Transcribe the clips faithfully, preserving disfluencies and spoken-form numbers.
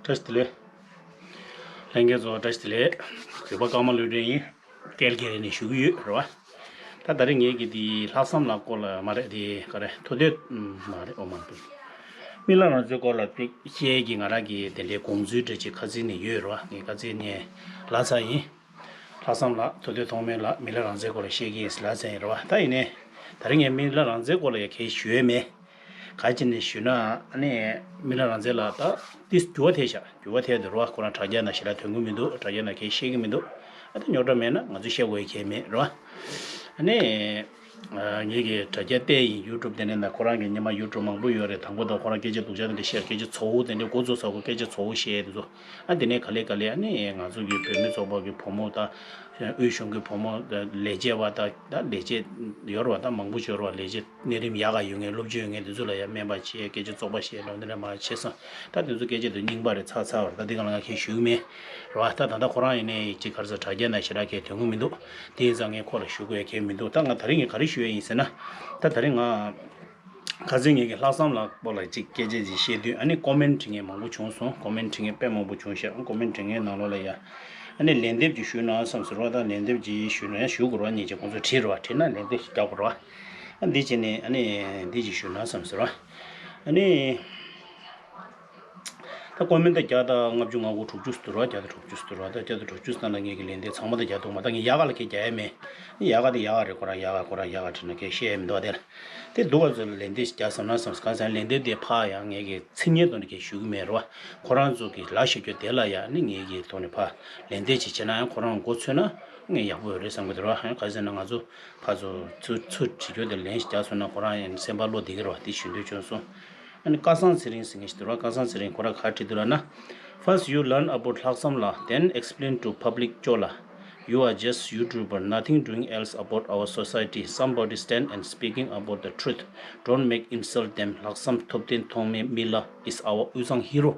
བཀྲ་ཤིས་བདེ་ལེགས། ལྷན་རྒྱས་ཚོ་བཀྲ་ཤིས་བདེ་ལེགས། བོད་པ་ཀརྨ་བློ་གྲོས་ཡིན། ཀལ་གྷི་རི་ནས་ཞུ་གི་ཡོད་རེད་བ། ད་ད་རེས་ངེད་ཀྱི་དེ་ལྷག་བསམ་ལགས་སྐོར་ལ་མ་རེད་དེ་ག་རེ་ཐུགས་འདོད་མ་རེད། ཨོ་མ་རེད། མི་ལ་རང་བཙན་སྐོར་ལ་ཅིག་བཤད་ཀྱི་ང་རང་གི་དེ་འདྲའི་དགོངས་ཚུལ་འདྲ་ཅིག་ཁ་སང་ནས་ཡོད་རེད་བ། ངས་ཁ་སང་ནས་ལབ་ཚར་ཡིན། ལྷག་བསམ་ལགས། ཐུབ་བསྟན་ཐོགས་མེད་ལགས། མི་ལ་རང་བཙན་སྐོར་ལ་བཤད་ཀྱི་ཡིན་ཟེར་ལབ་ཚར་ཡིན་རེད་བ། ད་ཡིན་ནའི་ད་རེས་ངས་མི་ལ་རང་བཙན་སྐོར་ལ་ཡ་གལ་ཞུ་ཡས་མེད། ག་ཅི་ནས་ཞུས་ན་ཨ་ནི་མི་ལ་རང་བཙན་ལགས་ད་ཏིས་འགྱུར་བ་ཐེབས་ཤག་འགྱུར་བ་ཐེབས་འདུག་རེད་བ། ཁོ་རང་དྲ་རྒྱ་ནང་ཞེ་དྲག་ཐོན་གི་མི་འདུག་དྲ་རྒྱ་ནང་གལ་བཤད་གི་མི་འདུག་ཨ་ད་རྙོག་དྲ་མེད་ན་ང་ཚོས་བཤད་དགོས་ཡ་གལ་མེད་རེད་བ། ཨ་ནི། ངེད་ཀྱི་དྲ་རྒྱ་བལྟས་ཡིན། ཡུ་ཊུབ་དེ་ནས་ན་ཁོ་རང་གི་སྔོན་མ་ཡུ་ཊུབ་མང་པོ་ཡོད་རེད། དང་པོ་དང་ཁོ་རང་སྐད་ཆ་སྡུག་ཅག་དེ་འདྲ་བཤད། སྐད་ཆ་ཚ་བོ་དེ་འདྲ་འགོ་བཙུགས་ས་གོ་སྐད་ཆ་ཚ་བོ་བཤད་དེ་ཚོ། ཨ་དེ་ནས་ག་ལེ་ག་ལེ་ཨ་ནི་ང་ཚོ་གི་བོད་མི་ཚོགས་པ་གི་བུ་མོ་དང་། དབུས་གཞུང་གི་བུ་མོ་དང་ལས་བྱེད་པ་དང་ད་ལས་བྱེད་ཡོད་རེད་བ། ད་མང་པོ་ཡོད་རེད་བ། ལས་བྱེད་གནས་རིམ་ཡག་ག་ཡོད་མཁན་སློབ་སྦྱོང་ཡོད་མཁན་དེ་ཚོ་ལ་ཡང་སྨན་པ་བྱས། སྐད་ཆ་བཙོག་པ་བཤད། ལོ་འདི་འདྲ་མ་བྱས་སོང་། ད་དེ་ཚོ་སྐད་ཆ་དེ་རྙིང་པ་རེད། ཚར་ཚར་བ་རེད། ད་འདི་ག་ལ་ང་གལ་ཞུ་གི་མེད་རེད་བ། ད་ད་ལྟ་ཁོ་རང་ཡིན་ནའི་ཅིག་ག་རེ་ཟེར་དྲ་རྒྱ་ནང་ཞེ་དྲག་གལ་ཐོན་གི་མི་འདུག་དེ་ཡིན་ཙང་ངས་ཁོ་ལ་ཞུ་དགོས་ཡ་གལ་མི་འདུག་ད་ང་ད་རིང་ངས་ག་རེ་ཞུ་ཡ་ཡིན་ཟེར་ན། ད་ད་རིང་ང་ཁ་སང་ངེད་ཀྱི་ལྷག་བསམ་ལགས་སྐོར་ལ་ཅིག་སྐད་ཆ་ཅིག་བཤད་དུས་ཨ་ནི་ཀོ་མེན་ཊི་བྲིས་མཁན་མང་པོ་བྱུང་སོང་། ཀོ་མེན་ཊི་བྲིས་མཁན་དཔེ་མང་པོ་བྱུང་ཤག་ཀོ་མེན་ཊི་བྲིས་མཁན་ནང་ལོགས་ལ་ཡ་ཨ་ནི་ལན་འདེབས་ཅིག་ཞུས་ན་བསམ་ཟེར་བ། ད་ལན་འདེབས་ཅིག་ཞུས་ན་ཡང་ཞུ་དགོས་རེད་བ། སྙིང་རྗེ་ཁོང་ཚོས་བྲིས་རེད་བ། བྲིས་ན་ལན་འདེབས་ཤིག་རྒྱག་དགོས་རེད་བ། ཨ་འདི་བྱས་ནས་ཨ་ནི་འདི་ཅིག་ཞུས་ན་བསམ་ཟེར་བ། ཨ་ནི། ད་ཀོ་མེན་ཊི་བརྒྱ་དང་ལྔ་བཅུ་ང་དགུ་དྲུག་ཅུ་ཙམ་འདུག་ར། བརྒྱ་དང་དྲུག་ཅུ་ཙམ་འདུག་ར། ད་བརྒྱ་དང་དྲུག་ཅུ་ཙམ་ནང་ལ་ངེད་ཀྱི་ལན་འདེབས་ཚང་མ་ད་རྒྱག་ཐུབ་མ། ད་ངས་ཡག་ག་ལ་ཁྱེད་རྒྱག་ཡ་མེད། ཡག་ག་དེ་ཡག་ག་རེད། ཁོ་རང་ཡག་ག་ཁོ་རང་ཡག་ག་བྲིས་ན་ཁྱེད་བཤད་ཡ་མི་འདུག་བ། དེ་ལ་དེ་སྡུག་ག་ཚོད་ལ་ལན་འདེབས་ཤིག་རྒྱག་བསམ་ན་བསམ། གང་ཟེར་ན་ལན་འདེབས་དེ་ཕར་ཡང་ངེད་ཀྱི་མཚན་སྙན་ཐོག་ནས་ཁྱེད་ཞུ་གི་མེད་རེད་བ། ཁོ་རང་ཚོ་གི་ལབ་བཤད་རྒྱུ་དེ་ལ་ཡང་ནི་ངེད་ཀྱི་ཐོག་ནས་ཕར་ལན་འདེབས་ཅིག་བྱས་ན་ཡང་ཁོ་རང་མགོ་ཚོས་ན་ངས་ཡག་པོ་ཡོད་རེད་བསམ་གི་འདུག་ར། གང་ཟེར་ན་ང་ཚོ་ཕར་ཚུར་ཚུར་ཚུར་བྲིས་རྒྱུ་དེ་ལན་ཞིག་རྒྱག་སོང་ན་ཁོ་རང་ཡང་སེམས་པ་བློ་བདེ་གི་རེད་བ། དེ་ཞུ་འདོད་བྱུང་སོང་། ཨ་ནི་སྐལ་བཟང་ཚེ་རིང་ཟེར་མཁན་ཞིག་འདུག་ར། སྐལ་བཟང་ཚེ་རིང་ཁོ་རང་ག་རེ་བྲིས་འདུག་ལབ་ན། First you learn about ལྷག་བསམ་ལགས, then explain to public ཅོ་ལགས. You are just YouTuber, nothing doing else about our society. Somebody stand and speaking about the truth. Don't make insult them. ལྷག་བསམ་ཐུབ་བསྟན་ཐོགས་མེད་མི་ལ་is our དབུས་གཙང་ཧི་རོ།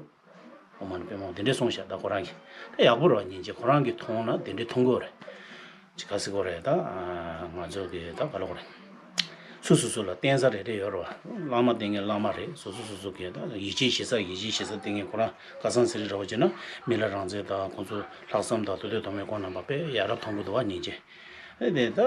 ཨོ་མ་ནི་པད་མ་དེ་འདྲས་གསུངས་ཤག་ད་ཁོ་རང་གིས་ད་ཡག་པོ་རེད་བ། སྙིང་རྗེ། ཁོ་རང་གིས་མཐོང་ན་དེ་འདྲས་མཐོང་གི་ཡོད་རེད། ཅི་ག་ཟེར་དགོས་རེད། ད་ང་ཚོ་གི་ད་ག་ལ་གོ་རེད། སོ་སོ་སོ་ལ་བརྟེན་ས་རེ་རེ་ཡོད་རེད་བ། བླ་མ་བསྟེན་མཁན་བླ་མ་རེད། སོ་སོ་སོ་སོ་གི་ད་ཡིད་ཆེས་བྱེད་ས་ཡིད་ཆེས་བྱེད་ས་བསྟེན་མཁན། ཁོ་རང་སྐལ་བཟང་ཚེ་རིང་འདྲ་བོ་བྱས་ན་མི་ལ་རང་བཙན་དང་ཁོང་ཚོ་ལྷག་བསམ་དང་ཐུབ་བསྟན་ཐོགས་མེད་ཁོང་རྣམ་པ་དཔེ་ཡ་རབས་མཐོང་གི་འདུག་བ། སྙིང་རྗེ། ཨེ་དེ་ད་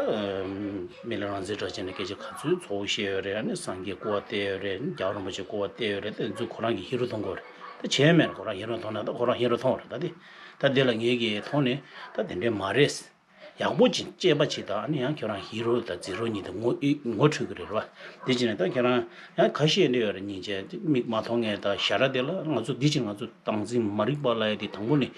མི་ལ་རང་བཙན་འདྲ་བྱས་ན་སྐད་ཆ་ག་ཚོད་ཚ་བོ་བཤད་ཡོད་རེད། ཨ་ནི་སངས་རྒྱས་སྐུ་པར་བཏེགས་ཡོད་རེད། རྒྱལ་བ་རིན་པོ་ཆེ་སྐུ་པར་བཏེགས་ཡོད་རེད། དེ་ཚོ་ཁོ་རང་གིས་ཧི་རོ་མཐོང་གི་ཡོད་རེད། ད་བྱས་མེད་རེད། ཁོ་རང་ཧི་རོ་མཐོང་ན་ད་ཁོ་རང་ཧི་རོ་མཐོང་རེད། ད་དེ་ད་དེ་ལ་ངེད་ཀྱིས་མཐོང་ནས་ད་དེ་འདྲས་མ་རེད། ཡག་པོ་ཅིག་དཔྱད་པ་བྱེད་དང་། ཨ་ནི་ཡང་ཁྱོད་རང་ཧི་རོ་དང་ཛི་རོ་གཉིས་དེ་ངོ་ངོ་འཕྲོད་ཀྱི་རེད་བ། དེ་བྱས་ནས་ད་ཁྱོད་རང་ཡང་ཁ་ཤས་འདྲ་ཡོད་རེད། སྙིང་རྗེ། མིག་མ་མཐོང་མཁན་དང་ཞ་ར་དེ་ལ་ང་ཚོ་འདི་ཅིག་ང་ཚོ་སྟངས་འཛིན་མ་རིག་པ་ལབ་ཡ་དེ་དང་པོ་ནས་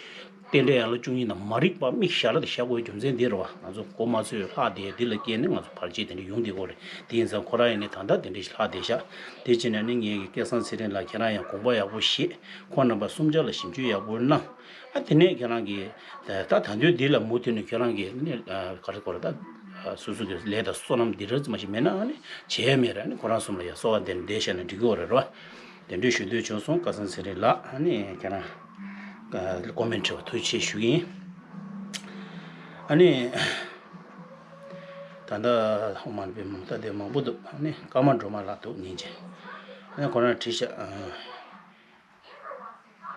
རྟེན་འབྲེལ་ཡན་ལག་བཅུ་གཉིས་ནང་མ་རིག་པ། མིག་ཞ་ར་དེ་བཞག་དགོས་རྒྱུ་མཚན་འདི་རེད་བ། ང་ཚོ་གོ་མ་ཚོད་ལྷག་བསྡད་འདི་ལ་སྐྱེས་ནས་ང་ཚོ་བར་ཆད་དེ་འདྲ་ཡོང་བསྡད་ཀྱི་ཡོད་རེད། དེ་ཡིན་ཙང་ཁོ་རང་ཡིན་ནའི་ད་ལྟ་དེ་འདྲ་ཞིག་ལྷག་བསྡད་ཤག་དེ་བྱས་ནས་ནི་ངེད་ཀྱི་སྐལ་བཟང་ཚེ་རིང་ལགས་ཁྱེད་རང་ཡང་དགོངས་པ་ཡག་པོ་བཞེས། ཁོང་རྣམ་པ་གསུམ་ཆ་ལ་ཞིབ་འཇུག་ཡག་པོ་གནང་། ཨ་དེ་ནས་ཁྱེད་རང་གིས་ད་ད་དུང་འདི་ལ་མུ་མཐུད་ནས་ཁྱེད་རང་གིས་ནི་ག་རེ་གོ་རེད། ད་སོ་སོ་གི་ལས་དང་བསོད་ནམས་འདི་རེད་ཙམ་ཞིག་མེད་ན་ཨ་ནི་བྱས་མེད་རེད། ཨ་ནི་ཁོ་རང་གསུམ་ལ་ཡ་གསོལ་བ་འདེབས་བསྡད་བཞག་ན་འགྲིག་གི་ཡོད་རེད་རོ། དེ་འདྲའི་ཞུ་འདོད་བྱུང་སོང་། སྐལ་བཟང་ཚེ་རིང་ལགས། ཨ་ནི་ཁྱེད་རང་ཀོ་མེན་ཊི་བྲིས་པ་ཐུགས་རྗེ་ཆེ་ཞུ་གི་ཡིན། ཨ་ནི་ད་ལྟ་ཧོ་མ་པའི་མུ་ད་དེ་མང་པོ་འདུག་ཨ་ནི་ཀརྨ་སྒྲོལ་མ་ལགས་འདུག་སྙིང་རྗེ། ཨ་ནི་ཁོ་རང་བྲིས་ཤག་ཨ།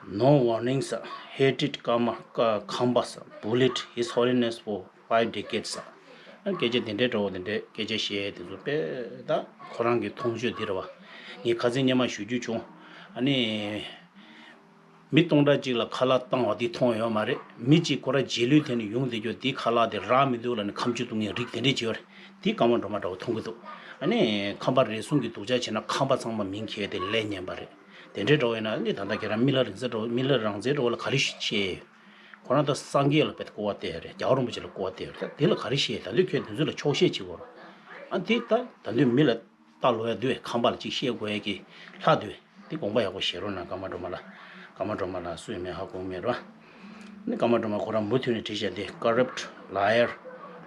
No warnings, sir. Hated Kama, Ka- Khambas, bullied His Holiness for five decades, sir. ཨ་སྐད་ཆ་དེ་འདྲའི་འདྲ་བོ་དེ་འདྲའི་སྐད་ཆ་བཤད་དེ་ཚོ་དཔེ་ད་ཁོ་རང་གི་མཐོང་ཆོས་འདི་རེད་བ། ངས་ཁ་སང་སྔོན་མ་ཞུ་རྒྱུ་བྱུང་། ཨ་ནི་མི་སྟོང་ཕྲག་གཅིག་ལ་ཁ་ལག་བཏང་བ་འདི་མཐོང་ཡོད་མ་རེད། མི་གཅིག་ཁོ་རང་རྗེས་ལུས་ཐོན་ནས་ཡོང་བསྡད་རྒྱུ་འདི་ཁ་ལག་དེ་རག་མི་འདུག་ལབ་ནས་ཁ་མཆུ་གཏོང་མཁན་རིགས་དེ་འདྲས་ཅིག་ཡོད་རེད། དེ་ཀརྨ་སྒྲོལ་མ་འདྲ་བོ་མཐོང་གི་འདུག་ཨ་ནི་ཁམས་པ་རེ་ཟུང་གི་སྡུག་ཅག་བྱས་ན་ཁམས་པ་ཚང་མ་མིང་འཁྱེར་ཏེ་ལས་ངན་པ་རེད། དེ་འདྲའི་འདྲ་བོ་ཡིན་ན་ཨ་ནི་ད་ལྟ་ཁྱེད་རང་མི་ལ་རིང་བསྲེལ་འདྲ་བོ་མི་ལ་རང་བཙན་འདྲ་བོ་ལ་ག་རེ་བཤད་ཡོད། ཁོ་རང་ད་སངས་རྒྱས་ལ་དཔེ་སྐུར་བ་བཏེགས་ཡོད་རེད། རྒྱལ་བ་རིན་པོ་ཆེ་ལ་སྐུར་བ་བཏེགས་ཡོད་རེད། ད་དེ་ལ་ག་རེ་བཤད། ད་དུང་ཁྱོད་དེ་ཚོ་ལ་ཆོག་ཤེས་བྱེད་དགོས་རེད། ཨ་དེ་ད་ད་དུང་མི་ལ་ལྟ་ལོག་ཡ་འདུག་ཁམས་པ་ལ་ཅིག་བཤད་དགོས་ཡ་གི་ལྷག་འདུག་དེ་དགོངས་པ་ཡག་པོ་བཞེས་རོགས་གནང་། ཀརྨ་སྒྲོལ་མ་ལགས། ཀརྨ་སྒྲོལ་མ་ལགས་སུ་ཡིན་མིན་ཧ་གོ་མེད་རོ། ནི་ཀརྨ་སྒྲོལ་མ་ཁོ་རང་མུ་མཐུད་ནས་བྲིས་བཞག་དེ་corrupt, liar,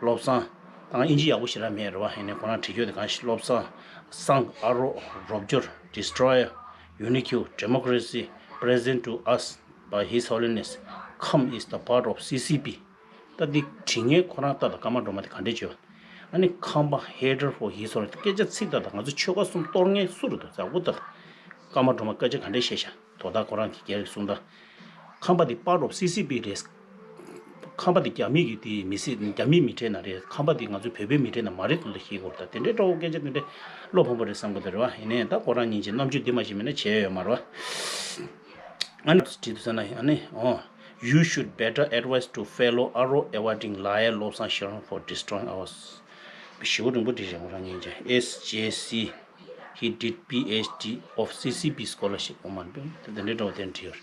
བློ་བཟང་། ད་ང་དབྱིན་ཇི་ཡག་པོ་ཞེ་དྲག་མེད་རེད་བ། ཡིན་ནའི་ཁོ་རང་བྲིས་རྒྱུ་དེ་གང་ཞིག་བློ་བཟང་། བཟང་ཨ་རོགས། རོབ་སྦྱོར། Destroyer, unique, democracy, present to us by His Holiness, Kham is the part of C C P. ད་འདི་བྲིས་མཁན་ཁོ་རང་ལྟ་དང་ཀརྨ་སྒྲོལ་མ་དེ་ག་འདྲས་བྱོས། ཨ་ནི་ཁམས་པ་hater for His Holiness སྐད་ཆ་ཚིག་ལྟ་དང་ང་ཚོ་ཆོལ་ཁ་གསུམ་གཏོར་མཁན་སུ་རེད་འདུག་ཟེར་བོ་ལྟ་དང་། ཀརྨ་སྒྲོལ་མ་སྐད་ཆ་ག་འདྲས་བཤད་ཤག་དོ་བདག་ཁོ་རང་གི་སྒེར་གྱི་གསུང་སྟངས། ཁམས་པ་དེ་part of C C P རེད། ཁམས་པ་དེ་རྒྱ་མི་གི་དེ་མི་སྲིད། རྒྱ་མིའི་མི་གྲས་ནང་རེད། ཁམས་པ་དེ་ང་ཚོའི་བོད་པའི་མི་གྲས་ནང་མ་རེད་འདུག་ད་ཤེས་དགོས་རེད། ད་དེ་འདྲའི་འདྲ་བོ་སྐད་ཆ་དེ་འདྲའི་བློ་ཕམ་པོ་རེད་བསམ་གི་འདུག་རེད་བ། ཡིན་ནའི་ད་ཁོ་རང་ཉིད་ཀྱི་རྣམ་དཔྱོད་འདི་མ་ཞིག་མེད་ན་བྱས་ཡོད་མ་རེད་བ། ཨ་ནི་བྲིས་འདུག་ཟེར་ན་ཨ་ནི་ཨོ། You should better advise to fellow Aro Awading Laya Lobsang Sharon for destroying ours. ཞེ་པོ་རིང་པོ་བྲིས་རེད་ཁོ་རང་ཉིད་ཀྱི། S J C He did P H D of C C P scholarship ཨོ་མ་ནི་དེ་འདྲའི་འདྲ་བོ་དེ་འདྲ་བྲིས་ཡོད་རེད།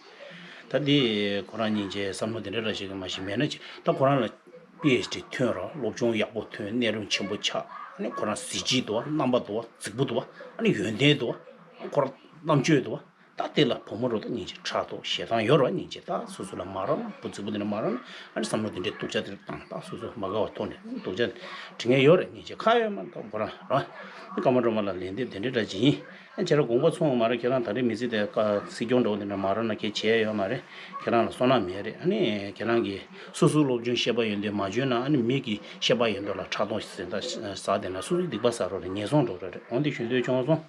ད་དེ་ཁོ་རང་ཉིད་ཀྱི་བསམ་བློ་དེ་འདྲ་འདྲ་ཞིག་མ་ཞིག་མེད་ན་ཅི། ད་ཁོ་རང་ལ་P H D ཐོན་ར། སློབ་སྦྱོང་ཡག་པོ་ཐོན། གནས་རིམ་ཆེན་པོ་ཆགས། ཨ་ནི་ཁོ་རང་གཟི་བརྗིད་འདུག་བ། རྣམ་པ་འདུག་བ། རྫིག་པོ་འདུག་བ། ཨ་ནི་ཡོན་ཏན་འདུག་བ། ཁོ་རང་རྣམ་དཔྱོད་འདུག་བ། ད་དེ་ལ་བུ་མོ་རོ་ད་སྙིང་རྗེ་ཕྲག་དོག་ཞེ་སྡང་ཡོད་ར། སྙིང་རྗེ་ད་སོ་སོ་ལ་མ་རག་ན། བུ་རྫིག་པོ་དེ་ལ་མ་རག་ན། ཨ་ནི་བསམ་བློ་དེ་འདྲའི་སྡུག་ཅག་དེ་བཏང་། ད་སོ་སོ་མ་དགའ་བ་ཐོག་ནས་སྡུག་ཅག་དྲི་ངེས་ཡོད་རེད། སྙིང་རྗེ་ཁ་ཡོད་མ་གཏོགས་ཁོ་རང་ར། ཀརྨ་སྒྲོལ་མ་ལ་ལན་འདེབས་དེ་འདྲའི་འདྲ་ཅིག་ཡིན། ཨ་ཁྱེད་རང་དགོངས་པ་ཚོམ་མ་རེད། ཁྱེད་རང་ད་རེས་མི་ཚེ་དེ་ཀ་སྲིད་སྐྱོང་འདྲ་བོ་དེ་འདྲ་མ་རག་ན་ཁྱེད་བྱས་ཡོད་མ་རེད། ཁྱེད་རང་ལ་བསོད་ནམས་མེད་རེད། ཨ་ནི་ཁྱེད་རང་གིས་སོ་སོའི་སློབ་སྦྱོང་བཤད་པ་ཡོན་ཏན་མ་འཇོན་ན། ཨ་ནི་མི་གི་བཤད་པ་ཡོན་ཏན་ལ་ཕྲག་དོག་ཟེར་ད་ཟ་བསྡད་ན་སོ་སོའི་སྡིག་པ་ཟ་རོགས་རེད། ངན་སོང་འགྲོ་རོགས་རེད། འོན་ཏེ་ཞུ་འདོད་བྱུང་སོང་།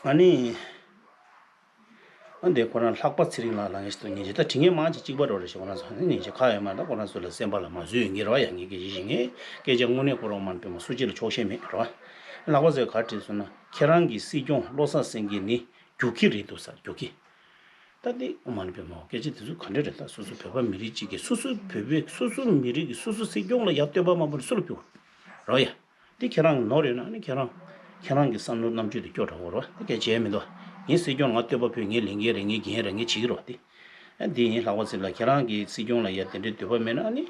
ཨ་ནི། ཨ་འདི་ཁོ་རང་ལྷག་པ་ཚེ་རིང་ལགས་ལ་ངས་ཤི་ཏོ་ཉིན་གཅིག་ད་དྲི་ངན་མང་ཅིག་གཅིག་པ་རོ་རེ་ཞིག་ཁོ་རང་ཚོ་ཉིན་གཅིག་ཁ་ཡོད་མ་ད་ཁོ་རང་ཚོ་ལ་སེམས་པ་ལ་མ་བཟོད་ཡོད་ངེས་རོ། ཡ་ངེས་སྐད་ཆ་ཞིག་ངས་སྐད་ཆ་དངོས་གནས་ཁོ་རང་མ་ནི་པའི་མ་སུ་གཅིག་ལ་ཆོག་ཤེས་མེད་རོ། ལྷག་པ་ཚོས་ག་བྲིས་སོང་ན་ཁྱེད་རང་གི་སྲིད་སྐྱོང་བློ་བཟང་སེང་གེ་ནི་རྒྱུག་ཁྱི་རེད་འདུག་ས་རྒྱུག་ཁྱི། ད་འདི་ཨོ་མ་ནི་པའི་མ་སྐད་ཆ་དེ་ཚོ་ག་འདྲ་རེད། ད་སོ་སོ་བོད་པ་མི་རིགས་གཅིག་གི་སོ་སོ་བོད་པའི་སོ་སོ་མི་རིགས་ཀྱི་སོ་སོ་སྲིད་སྐྱོང་ལ་ཡ་བསྟོད་པ་མ་ཕུལ་སུ་ལ་ཕུལ་རོ་ཡ། འདི་ཁྱེད་རང་ནོར་ཡོད་ན་ནི་ཁྱེད་རང་ཁྱེད་རང་གི་བསམ་བློ་རྣམ་དཔྱོད་དེ་སྐྱོ་དྲགས་པོ་རོ། དེ་གས་བྱས་མི་འདུག་ངས་སྲིད་སྐྱོང་ང་བསྟོད་པ་ཕུལ། ངས་ལས་འགན་རེད། ངས་འགན་རེད། ངས་བྱེད་ཀྱི་རོ་དེ། ཨ་འདི་ཡིན་ལྷག་པ་ཚེ་ལ་ཁྱེད་རང་གི་སྲིད་སྐྱོང་ལ་ཡ་དེ་འདྲའི་འདོད་པ་མེད་ན་ནི།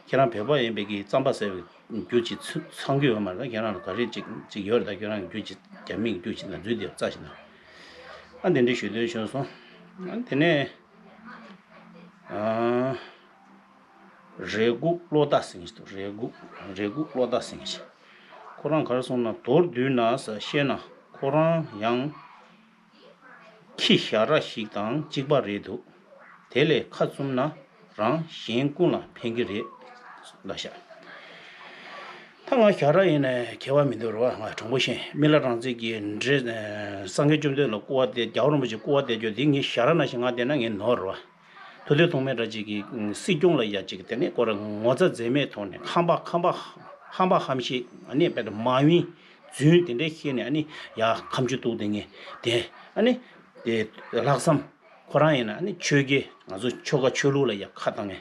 ཁྱེད་རང་བོད་པ་ཡིན་པའི་གི་རྩམ་པ་ཟ་བའི་རྒྱུ་ཅིག་ཚུ་ཚང་གི་ཡོད་མ་རེད། ད་ཁྱེད་རང་ལ་ག་རེ་ཅིག་ཅིག་ཡོད་རེད། ད་ཁྱེད་རང་གི་རྒྱུ་ཅིག་རྒྱ་མི་གི་རྒྱུ་ཅིག་ལ་འཛུལ་དེ་རྩ་ཞིག་ན། ཨ་འདི་འདྲའི་ཞུ་འདོད་བྱུང་སོང་། ཨ་དེ་ནས། ཨ། རེ་སྒུག་བློ་ཐག་ཟིན་ཞིག་འདུག་རེ་སྒུག་རེ་སྒུག་བློ་ཐག་ཟིན་ཞིག་ཁོ་རང་ག་རེ་གསུངས་ན། མདོར་བསྡུས་ན་ཟེར་བཤད་ན་ཁོ་རང་ཡང་ཁྱི་ཞ་ར་ཞིག་དང་གཅིག་པ་རེད་འདུག་དེ་ལས་ཁ་བཙུམ་ན་རང་གཞན་ཀུན་ལ་ཕན་གྱི་རེད་ལ་ཤག་ད་ང་ཞ་ར་ཡིན་ནའི་ཁྱད་པར་མི་འདུག་རེད་བ། ང་དྲང་པོ་བཤད། མི་ལ་རང་བཙན་གྱི་འདྲེ། སངས་རྒྱས་བཅོམ་ལྡན་ལ་སྐུར་བ་འདེབས། རྒྱལ་བ་རིན་པོ་ཆེ་སྐུར་བ་འདེབས་རྒྱུ་དེ་ངའི་ཞ་ར་ནང་བཞིན་ང་བསྡད་ན་ངས་ནོར་རེད་བ། མཐུ་སྟོབས་ཐོགས་མེད་ར་ཅིག་གིས་སྲིད་སྐྱོང་ལ་ཡ་ཅིག་དེ་ནས་ཁོ་རང་ངོ་ཚ་མཛེས་མའི་ཐོག་ནས་ཧམ་པ་ཧམ་པ་ཧམ་པ་ཧམ་ཤེས་ཨ་ནི་དཔེ་དེ་མ་ཝིན་རྫུན་དེ་འདྲས་བཤད་ནས་ཨ་ནི་ཡ་ཁ་མཆུ་གཏུགས་དེ་ངས་དེ་ཨ་ནི་དེ་ལྷག་བསམ་ཁོ་རང་ཡིན་ན་ཨ་ནི་ཆོལ་ཁའི་ང་ཚོ་ཆོལ་ཁ་ཆོས་ལུགས་ལ་ཡ་ཁ་བཏང་ངས་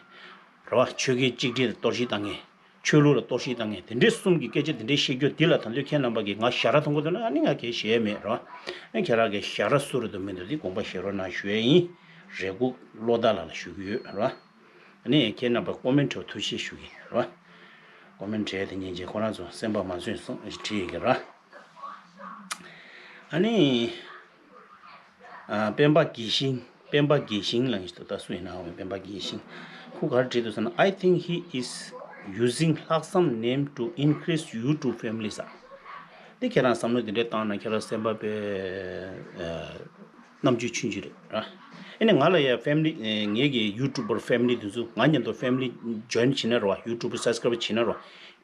རེད་བ། ཆོལ་ཁའི་གཅིག་སྒྲིལ་ལ་གཏོར་བཤིག་བཏང་ངས། ཆོས་ལུགས་ལ་གཏོར་བཤིག་བཏང་མཁན་དེ་འདྲའི་གསུམ་གྱི་སྐད་ཆ་དེ་འདྲའི་བཤད་རྒྱུ་འདི་ལ་ད་དུང་ཁྱེད་རྣམ་པ་གིས་ང་ཞ་ར་མཐོང་གི་འདུག་ན་ཨ་ནི་ང་གའི་ཞེ་མེད་རོ། ཨ་ཁྱེད་རང་གི་ཞ་ར་སུ་རེད་འདུག་མི་འདུག་འདི་དགོངས་པ་བཞེས་རོགས་གནང་ཞུ་ཡས་ཡིན། རེ་སྒུག་བློ་ཐག་ལ་ལ་ཞུ་གི་ཡོད་རོ། ཨ་ནི་ཁྱེད་རྣམ་པ་ཀོ་མེན་ཊི་ཐུགས་རྗེ་ཆེ་ཞུ་གི་རོ། ཀོ་མེན་ཊི་བྲིས་དེ་ཉིན་གྱི་ཁོ་རང་ཚོ་སེམས་པ་མ་བཟོད་སོང་བྲིས་ཡི་གི་རོ། ཨ་ནི། ཨ། སྤེན་པ་དགེ་ཞིང་། སྤེན་པ་དགེ་ཞིང་ལབ་མཁན་ཞིག་འདུག་ད་སུ་ཡིན་ནའང་སྤེན་པ་དགེ་ཞིང་། ཁོ་ག་རེ་བྲིས་འདུག་ཟེར་ན། I think he is using ལྷག་བསམ་name to increase YouTube family ཟེར། འདི་ཁྱེད་རང་བསམ་བློ་འདི་འདྲའི་བཏང་ན་ཁྱེད་རང་སེམས་པ་དཔེ་ཨ་རྣམ་དཔྱོད་ཆུང་ཆུང་རེད་ར། ཨ་ནི་ང་ལ་ཡ་family ངེད་ཀྱི་ཡུ་ཊུབ་པར་family དེ་ཚོ་ང་མཉམ་དུ་family join བྱེད་ན་རེད་བ། ཡུ་ཊུབ་subscribe བྱེད་ན་རེད་བ།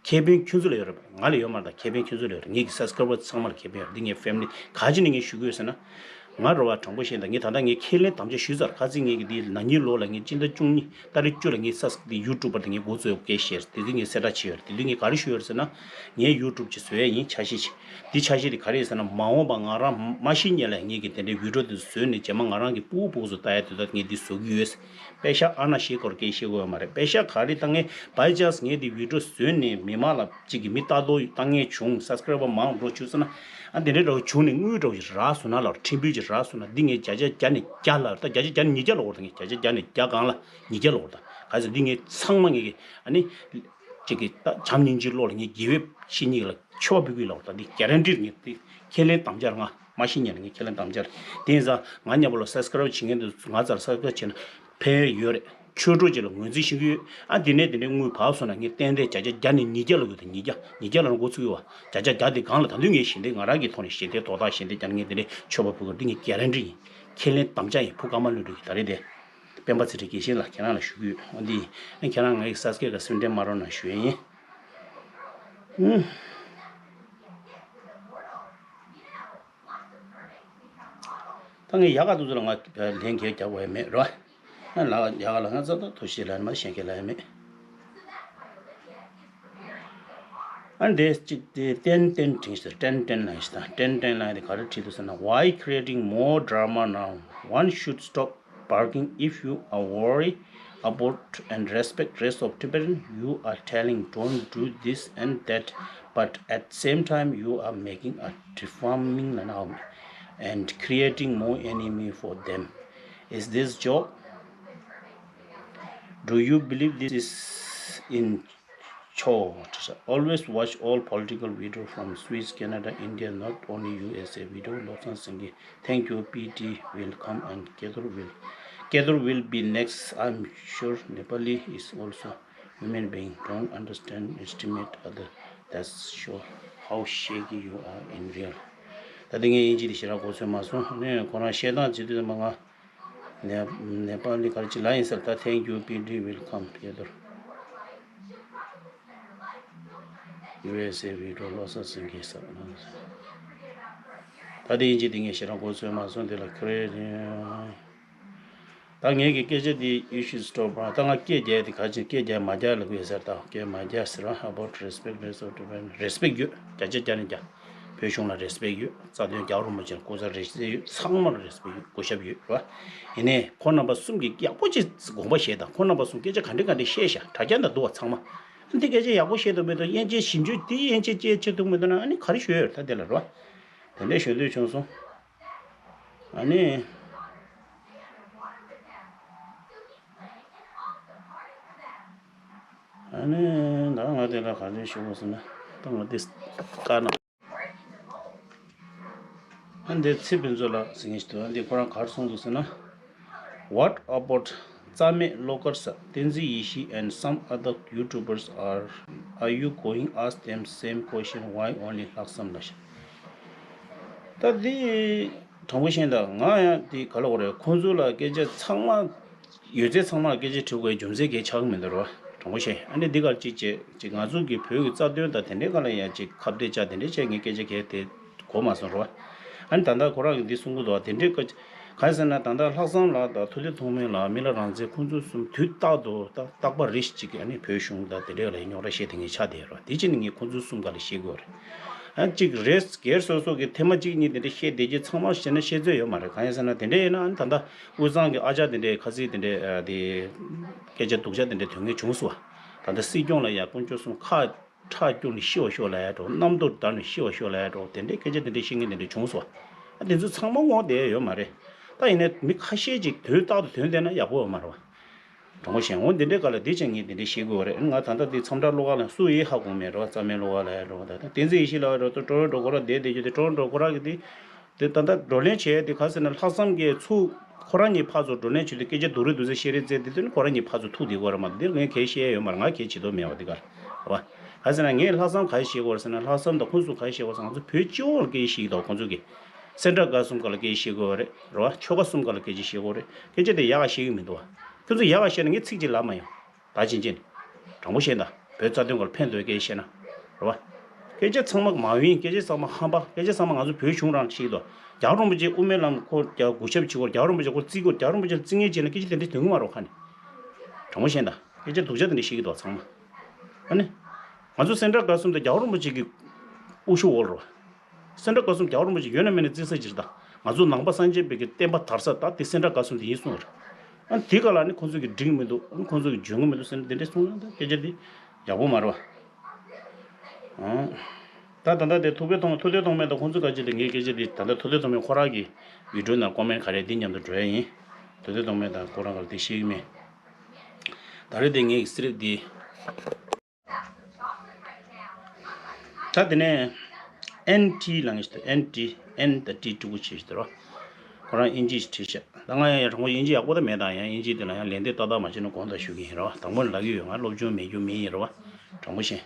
ཁེ་ཕན་ཁྱོད་ཚོ་ལ་ཡོད་རེད་པ། ང་ལ་ཡོད་མ་རེད། ད་ཁེ་ཕན་ཁྱོད་ཚོ་ལ་ཡོད་རེད། ངེད་ཀྱི་subscriber ཚང་མ་ལ་ཁེ་ཕན་ཡོད་རེད། འདི་ངའི་family། ག་ཅི་ནས་ངས་ཞུ་གི་ཡོད་ཟེར་ན། ང་རེད་བ། དྲང་པོ་བཤད་ན་ངས་ད་ལྟ་ངས་ཁས་ལེན་དམ་བཅའ་ཞུས་ཚར། ཁ་སང་ངེད་ཀྱི་འདི་ན་ནིང་ལོ་ལ་ངས་སྤྱི་ཟླ་བཅུ་གཉིས་ཏ་རིག་བཅུ་ལ་ངས་ས་འདི་ཡུ་ཊུབ་པར་དེ་ངས་འགོ་བཙུགས་ཡོད་སྐད་བཤད་རེད། དེ་དུས་ངས་གསལ་བསྒྲགས་བྱས་ཡོད་རེད། དེ་དུས་ངས་ག་རེ་ཞུས་ཡོད་རེད་ཟེར་ན། ངས་ཡུ་ཊུབ་ཅིག་བཟོ་ཡས་ཡིན། འཆར་གཞི་ཅིག་འདི་འཆར་གཞི་དེ་ག་རེ་ཡིན་ཟེར་ན། མ་འོངས་པ་ང་རང་མ་ཤི་སྔོན་ལ་ངེད་ཀྱི་དེ་འདྲའི་video དེ་བཟོས་ནས་རྗེས་མ་ང་རང་གི་ཕྲུ་གུ་ཕྲུ་གུ་ཚོ་ལྟ་ཡས་དུས་ད་ངས་འདི་བཟོ་གི་ཡོད། པེ་ཤ་ཨ་ན་ཤི་སྐོར་སྐད་བཤད་དགོས་ཡོད་མ་རེད། པེ་ཤ་ག་རེ་ད་ངས་by chance ངས་འདི་video བཟོས་ནས་མི་མང་ལ་གཅིག་གི་མི་ལྟ་རྟོག་བཏང་མཁན་བྱུང་། subscriber མང་འགྲོ་བྱུང་ཟེར་ན། ཨ་འདི་འདྲའི་འདྲ་བོ་བྱུང་ནས་དངུལ་འདྲ་བོ་ཞིག་རག་སོང་ན་ལ་ཕྲན་བུ་ཅིག་རག་སོང་ན། འདི་ངས་བརྒྱ་ཆ་བརྒྱ་ནས་བརྒྱ་ལ། ད་བརྒྱ་ཆ་བརྒྱ་ནས་ཉིས་བརྒྱ་ལ་འོར། ད་ངས་བརྒྱ་ཆ་བརྒྱ་ནས་བརྒྱ་གང་ལ་ཉིས་བརྒྱ་ལ་འོར། ད་ག་ཚོད་འདི་ངས་ཚང་མ་ངས་ཀྱི་ཨ་ནི་གཅིག་གི་ད་བྱམས་སྙིང་རྗེའི་བློ་ལ་ངས་དགེ་བའི་བཤེས་གཉེན་ལ་མཆོད་པ་ཕུལ་གྱི་ལ་འོར། ད་འདི་guarantee ངས་འདི་ཁས་ལེན་དམ་བཅའ་རེད། ང་མ་ཤི་སྔོན་ལ་ངས་ཁས་ལེན་དམ་བཅའ་རེད། དེ་ཡིན་ཙང་ང་མཉམ་པོ་ལ་subscribe བྱེད་མཁན་དེ་ཚོ་ང་རྩར་subscribe བྱས་ན་ཕན་ཡོད་རེད། ཆོས་གྲོགས་ཅིག་ལ་ངོས་འཛིན་ཞུ་གི་ཡོད། ཨ་དེ་ནས་དེ་འདྲའི་དངུལ་བབས་སོང་ན་ངས་ཏན་ཏན་བརྒྱ་ཆ་བརྒྱ་ནས་ཉིས་བརྒྱ་ལ་ཡོད། དང་ཉིས་བརྒྱ་ཉིས་བརྒྱ་ལ་རང་འགོ་ཚུགས་ཡོད་བ། བརྒྱ་ཆ་བརྒྱ་དེ་སྒང་ལ་ད་དུང་ངས་ཞལ་འདེབས་ང་རང་གི་ཐོག་ནས་ཞལ་འདེབས་དོ་བདག་ཞལ་འདེབས་བརྒྱབ་ནས་ངས་དེ་འདྲའི་མཆོད་པ་ཕུལ་གི་ཡོད། འདི་ངས་guarantee ཡིན། ཁས་ལེན་དམ་བཅའ་ཡིན། བུ་ཀརྨ་ལྷུན་གྲུབ་ཀྱིས་ད་རེས་དེ་སྤེན་པ་ཚེ་རིང་དགེ་བཤེས་ལགས་ཁྱེད་རང་ལ་ཞུ་གི་ཡོད། འོ་འདི་ཨ་ཁྱེད་རང་ང་ཡི་subscribe་ག་སུན་འབྲེལ་མ་རོགས་གནང་ཞུ་ཡས་ཡིན། ཨུམ། ད་ངས་ཡག་ག་དུས་ཚོད་ལ་ང་ལན་རྒྱག་རྒྱག་དགོས་ཡ་མེད་རོ། ཨ་ལ་ཡག་ག་ལ་ང་རྩ་ཐོ་ཐོ་ཤི་ལ་མ་ཤེས་ཁེ་ལ་ཡ་མེད། And this ten ten ten ten ten line is ten ten line, the character is, why creating more drama now? One should stop barking if you are worried about and respect rest of Tibetan. You are telling don't do this and that, but at same time you are making a deforming now and creating more enemy for them. Is this joke? Do you believe this is in Cho, always watch all political video from Swiss, Canada, India, not only U S A video. Lobsang Singh, thank you. P T will come and Kedur will, Kedur will be next. I'm sure Nepali is also human being. Don't understand, estimate other. That's show how shaky you are in real. ད་དེ་ངས་དབྱིན་ཇི་དེ་ཞེ་དྲག་གོ་ཚོད་མ་སོང་ནས་ཁོ་རང་བཤད་སྟངས་བྱེད་དུས་ཙམ་པ་ང་ནེ་ནེ་པ་ལི་ག་རེ་ཅིག་ལབ་ཡིན་ཟེར། ད་thank you, P D will come together. U S A video. Lobsang Singh གིས་ཟེར། ད་དེ་ཡིན་གཅིག་དེ་ངས་ཞེ་དྲག་གོ་ཚོད་མ་སོང་། དེ་ལ་ཁ་རེ་ད་ངས་ཀྱི་སྐད་ཆ་དེ you should stop. ད་ང་སྐད་རྒྱག་དེ་ག་ཅིག་སྐད་རྒྱག་མ་རྒྱག་ལབ་ཀྱི་ཡོད་ཟེར། ད་སྐད་མ་རྒྱག་ཟེར། About respect, respect, respect ཡོད། བརྒྱ་ཆ་བརྒྱ་ནས་བརྒྱ། བོད་གཞུང་ལ་རེ་སི་པེག་ཡོད། རྩ་དོན་རྒྱལ་བ་རིན་པོ་ཆེ་ལ་སྐུ་ཚེ་རེ་སྤེལ་ཡོད། ཚང་མ་ལ་རེ་སྤེག་ཡོད། སྐུ་ཞབས་ཡོད་ར། ཡིན་ནའི་ཁོ་རྣམ་པ་གསུམ་གྱིས་ཡག་པོ་ཅིག་དགོངས་པ་བཞེས་དང་། ཁོ་རྣམ་པ་གསུམ་སྐད་ཆ་ག་འདྲ་ག་འདྲ་བཤད་ཤག་དྲ་རྒྱ་ན་འདུག་བ་ཚང་མ། འདི་སྐད་ཆ་ཡག་པོ་བཤད་འདུག་མེད་འདུག་དབྱེ་འབྱེད་ཞིབ་འཇུག་འདི་དབྱེ་འབྱེད་བྱེད་ཐུབ་འདུག་མེད་འདུག་ན། ཨ་ནི་ག་རེ་ཞུ་ཡོད་ད་དེ་ལ་ར། དེ་འདྲ་ཞུ་འདོད་བྱུང་སོང་། ཨ་ནི། ཨ་ནི་ད་ང་དེ་ལ་ག་རེ་ཞུ་དགོས་ཟེར་ན། ད་ང་དེ་དཀའ་ན། ཨ་འདི་ཚེ་ཕུན་ཚོགས་ལགས་ཟེར་མཁན་ཞིག་འདུག་ཨ་འདི་ཁོ་རང་ག་རེ་གསུངས་འདུག་ཟེར་ན། What about རྩ་མེད་བློ་དཀར་ཟེར། Tenzin Yishi and some other YouTubers are, are you going ask them same question, why only ལྷག་བསམ་ལགས་ཤག་ད་འདི་དྲང་པོ་བཤད་ན་ད་ང་ཡང་འདི་ག་ལབ་དགོས་རེད། ཁོང་ཚོ་ལ་སྐད་ཆ་ཚང་མ་ཡོད་ཚད་ཚང་མར་སྐད་ཆ་དྲི་དགོས་རྒྱུ་མཚན་གང་ཡང་ཆགས་ཀྱི་མི་འདུག་རོ། དྲང་པོ་བཤད། ཨ་ནི་འདི་གར་གཅིག་བྱས་ཅིག་ང་ཚོ་གི་བོད་ཀྱི་རྩ་དོན་དང་དེ་འདྲའི་སྒང་ལ་ཡང་ཅིག་ཁ་གཏད་བཅག་དེ་འདྲའི་བྱས་ངས་སྐད་ཆ་གལ་ཏེ་གོ་མ་སོང་རོ། ཨ་ནི་ད་ལྟ་ཁོ་རང་གིས་འདི་གསུང་གི་འདུག་དེ་འདྲའི་སྐད་ཆ་གང་ཡིན་ཟེར་ན། ད་ལྟ་ལྷག་བསམ་ལགས་དང་ཐུབ་བསྟན་ཐོགས་མེད་ལགས། མི་ལ་རང་བཙན། ཁོང་ཚོ་གསུམ་དུས་རྟག་ཏུ་ད་རྟག་པར་རེ་ཞིག་ཅིག་ཨ་ནི་བོད་གཞུང་དང་དེ་འདྲའི་ལ་རྙོག་དྲ་བཤད་དེ་ངས་ཆགས་བསྡད་རོ། དེ་ཕྱིར་ནི་ངས་ཁོང་ཚོ་གསུམ་སྒང་ལ་བཤད་དགོས་རེད། ཨ་གཅིག་རེད། སྒེར་སོ་སོ་གི་ཐེངས་མ་གཅིག་གཉིས་དེ་འདྲ་བཤད་བསྡད་རྒྱུ་ཚང་མ་བཤད་ན་བཤད་ཚོད་ཡོད་མ་རེད། གང་ཡིན་ཟེར་ན་དེ་འདྲ་ཡིན་ན་ཨ་ནི་ད་ལྟ་དབུས་གཙང་གི་ཨ་ཅག་དེ་འདྲས་ཁ་ཚིག་དེ་འདྲས་ཨ་དེ་སྐད་ཆ་སྡུག་ཅག་དེ་འདྲས་ཐོན་མཁན་བྱུང་སོང་བ། ད་ལྟ་སྲིད་སྐྱོང་ལ་ཡ་དཀོན་མཆོག་གསུམ་ཁ་ཁྲག་སྐྱུག་ནས་ཤི་བ་ཤོག་ལབ་ཡ་འདྲ་བོ། གནམ་རྡོ་བརྡབས་ནས་ཤི་བ་ཤོག་ལབ་ཡ་འདྲ་བོ། དེ་འདྲའི་སྐད་ཆ་དེ་འདྲས་བཤད་མཁན་དེ་འདྲས་བྱུང་སོང་བ། ཨ་དེ་ཚོ་ཚང་མ་ངོ་བསྡད་ཡ་ཡོད་མ་རེད། ད་ཡིན་ནའི་མི་ཁ་ཤས་ཅིག་དུས་རྟག་ཏུ་ཐོན་བསྡད་ན་ཡག་པོ་ཡོད་མ་རེད་བ། དྲང་པོ་བཤད། འོ་འདི་འདྲའི་སྐབས་ལ་འདི་བྱས་ངས་འདི་འདྲའི་བཤད་དགོས་པ་རེད། ང་ད་ལྟ་འདི་མཚམས་བྲག་བློ་དགའ་ལགས་སུ་ཡིན་ཧ་གོ་མེད་རེད་བ། རྩ་མེད་བློ་དགའ་ལགས་ཡ་འགྲོ་བ། ད་ལྟ་བསྟན་འཛིན་ཡེ་ཤེས་ལགས་ཡ་འགྲོ་ད་ཊོ་རོན་ཊོ་ཁོ་རང་བསྡད་བསྡད་རྒྱུ་དེ། ཊོ་རོན་ཊོ་ཁོ་རང་གི་དེ་དེ་ད་ལྟ་བགྲོ་གླེང་བྱས་དེ་ག་ཟེར་ན་ལྷག་བསམ་གྱིས་ཚུར་ཁོ་རང་གཉིས་ཕར་ཚུར་བགྲོ་གླེང་བྱས་དུས་སྐད་ཆ་སྡུག་རུ་སྡུག་ཚད་བཤད་རེས་བྱས་དེ་དོན་ཁོ་རང་གཉིས་ཕར་ཚུར་ཐུག་བསྡད་ཀྱི་ཡོད་རེད་མ་གཏོགས་འདིར་ངས་གལ་བཤད་ཡ་ཡོད་མ་རེད། ང་གལ་བྱེད་དོན་མེད་པ་འདི་ག་རེད་བ། ག་ཟེར་ན་ངས་ལྷག་བསམ་ག་རེ་བཤད་དགོས་རེད་ཟེར་ན། ལྷག་བསམ་དང་ཁོང་ཚོ་ག་རེ་བཤད་དགོས་ཟེར་ན། ང་ཚོ་བོད་སྤྱི་ཡོངས་ལ་སྐད་ཆ་བཤད་ཀྱི་འདུག་ཁོང་ཚོ་གིས་སེ་འབྲས་དགའ་གསུམ་སྒང་ལ་སྐད་ཆ་བཤད་ཀྱི་ཡོད་རེད་རེད་བ། ཆོལ་ཁ་གསུམ་སྒང་ལ་སྐད་ཆ་བཤད་ཀྱི་ཡོད་རེད། སྐད་ཆ་དེ་ཡག་ག་བཤད་ཀྱི་མི་འདུག་བ། ཁྱོད་ཚོ་ཡག་ག་བཤད་ན་ངས་ཚིག་གཅིག་ལབ་མ་ཡོང་། ད་ཕྱིན་ཆད་ནི། དྲང་པོ་བཤད་ན། བོད་རྩ་དོན་སྒང་ལ་ཕན་ཐོགས་སྐད་ཆ་བཤད་ན། རེད་བ། སྐད་ཆ་ཚང་མ་མ་འོས། སྐད་ཆ་ཚང་མ་ཧམ་པ། སྐད་ཆ་ཚང་མ་ང་ཚོ་བོད་གཞུང་རང་བཤད་ཀྱི་འདུག་རྒྱལ་བ་རིན་པོ་ཆེ་དབུ་མའི་ལམ་ཁོ་རྒྱ་གུས་ཞབས་བྱེད་དགོས། རྒྱལ་བ་རིན་པོ་ཆེ་ཁོ་བརྩི་དགོས། རྒྱལ་བ་རིན་པོ་ཆེ་ལ་བརྩི་ངེས་བྱས་ན་སྐད་ཆ་དེ་འདྲ་ཐོན་གྱི་མ་རེད་ཁ་ནས། དྲང་པོ་བཤད་ན། སྐད་ཆ་སྡུག་ཅག་དེ་འདྲ་བཤད་ཀྱི་འདུག་ཚང་མ། ཨ་ནི། ང་ཚོ་སེ་འབྲས་དགའ་གསུམ་དེ་རྒྱལ་བ་རིན་པོ་ཆེ་གི་དབུ་བཞུགས་འོག་རེད་བ། སེ་འབྲས་དགའ་གསུམ་རྒྱལ་བ་རིན་པོ་ཆེ་ཡོད་ན་མེད་ན་བརྩི་ས་ཅིག་རེད་ད། ང་ཚོ་ནང་པ་སངས་རྒྱས་པའི་གི་བསྟན་པ་དར་ས་ད་དེ་སེ་འབྲས་དགའ་གསུམ་དེ་ཡིན་གསུངས་རེད། ཨ་དེ་ག་ལ་ནི་ཁོང་ཚོ་གི་འགྲིག་མི་འདུག་ཨ་ཁོང་ཚོ་གི་འཇོན་གི་མི་འདུག་ཟེར་ནས་དེ་འདྲས་གསུངས་ན་ད་སྐད་ཆ་དེ་ཡག་པོ་མ་རེད་བ། ཨང་། ད་ད་ལྟ་དེ་ཐུབ་བསྟན་ཐོགས་མེད་ཐུབ་བསྟན་ཐོགས་མེད་དང་ཁོང་ཚོ་ག་ཅི་དེ་ངའི་སྐད་ཆ་དེ་ད་ལྟ་ཐུབ་བསྟན་ཐོགས་མེད་ཁོ་རང་གི་བི་ཌིའོ་ནང་ཀོ་མེན་ག་རེ་འདི་མཉམ་དུ་འགྲོ་ཡ་ཡིན། ཐུབ་བསྟན་ཐོགས་མེད་དང་ཁོ་རང་ག་ལ་དེ་ཤེས་ཀྱི་མེད། ད་རེས་དེ་ངའི་སི་རིབ་དེ། ད་དེ་ནས་ཨེན་ཊི་ལབ་མཁན་ཞིག་འདུག་ཨེན་ཊི། ཨེན་དང་ཊི་དྲུག་པོ་ཆེ་ཞིག་འདུག་རོ། ཁོ་རང་དབྱིན་ཇི་ཞིག་བྲིས་ཤག་ད་ང་ཡང་དྲང་པོ་དབྱིན་ཇི་ཡག་པོ་ད་མེད། ད་ཡང་དབྱིན་ཇི་དེ་ལ་ཡང་ལན་འདེབས་ཏག་ཏག་མ་བྱས་ན་དགོངས་དག་ཞུ་གི་ཡིན་རོ། དང་པོ་ནས་ལབ་ཀྱི་ཡོད། ང་སློབ་སྦྱོང་མེད་རྒྱུ་མི་ཡིན་རོ། དྲང་པོ་བཤད།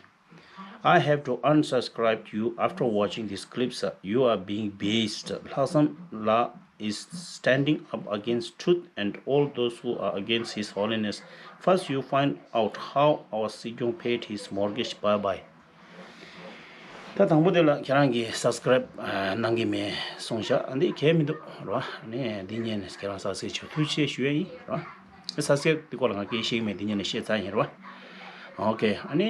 I have to unsubscribe you after watching these clips. You are being biased. ལྷག་བསམ་ལགས is standing up against truth and all those who are against His Holiness. First, you find out how our སྲིད་སྐྱོང་paid his mortgage. Bye bye. ད་དང་པོ་དེ་ལ་ཁྱེད་རང་གིས་སབ་སི་ཀ་རེབ་གནང་གི་མེད་གསུངས་ཤག་འདི་གལ་མི་འདུག་རེད་བ། ནས་འདི་ཉན་ནས་ཁྱེད་རང་སབ་སི་ཀ་རེབ་བྱེད་ཐུགས་རྗེ་ཆེ་ཞུ་ཡ་ཡིན་རེད་བ། སབ་སི་ཀ་རེབ་དེ་སྐོར་ལ་ང་སྐད་ཤེས་ཀྱི་མེད། འདི་ཉན་ནས་ཤེས་ཚར་ཡིན་རེད་བ། ཨོ་ཁེ། ཨ་ནི།